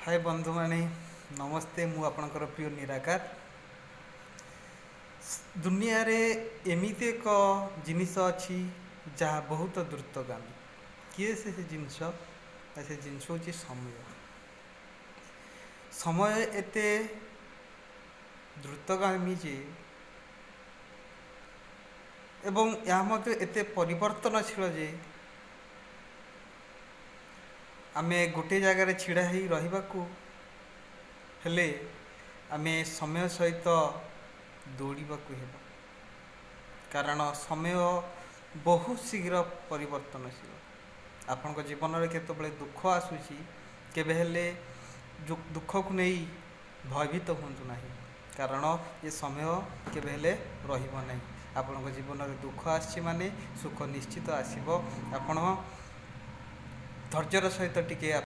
ହାଏ ବନ୍ଧୁମାନେ, ନମସ୍ତେ। ମୁଁ ଆପଣଙ୍କର ପ୍ରିୟ ନିରାକାର। ଦୁନିଆରେ ଏମିତି ଏକ ଜିନିଷ ଅଛି ଯାହା ବହୁତ ଦ୍ରୁତଗାମୀ। କିଏ ସେ ଜିନିଷ ନା ସେ ଜିନିଷ ହେଉଛି ସମୟ। ସମୟ ଏତେ ଦ୍ରୁତଗାମୀ ଯେ ଏବଂ ଏହା ମଧ୍ୟ ଏତେ ପରିବର୍ତ୍ତନଶୀଳ ଯେ ଆମେ ଗୋଟିଏ ଜାଗାରେ ଛିଡ଼ା ହେଇ ରହିବାକୁ ହେଲେ ଆମେ ସମୟ ସହିତ ଦୌଡ଼ିବାକୁ ହେବ, କାରଣ ସମୟ ବହୁତ ଶୀଘ୍ର ପରିବର୍ତ୍ତନଶୀଳ। ଆପଣଙ୍କ ଜୀବନରେ କେତେବେଳେ ଦୁଃଖ ଆସୁଛି, କେବେ ହେଲେ ଦୁଃଖକୁ ନେଇ ଭୟଭୀତ ହୁଅନ୍ତୁ ନାହିଁ, କାରଣ ଏ ସମୟ କେବେ ହେଲେ ରହିବ ନାହିଁ। ଆପଣଙ୍କ ଜୀବନରେ ଦୁଃଖ ଆସିଛି ମାନେ ସୁଖ ନିଶ୍ଚିତ ଆସିବ। ଆପଣ ଧୈର୍ଯ୍ୟର ସହିତ ଟିକେ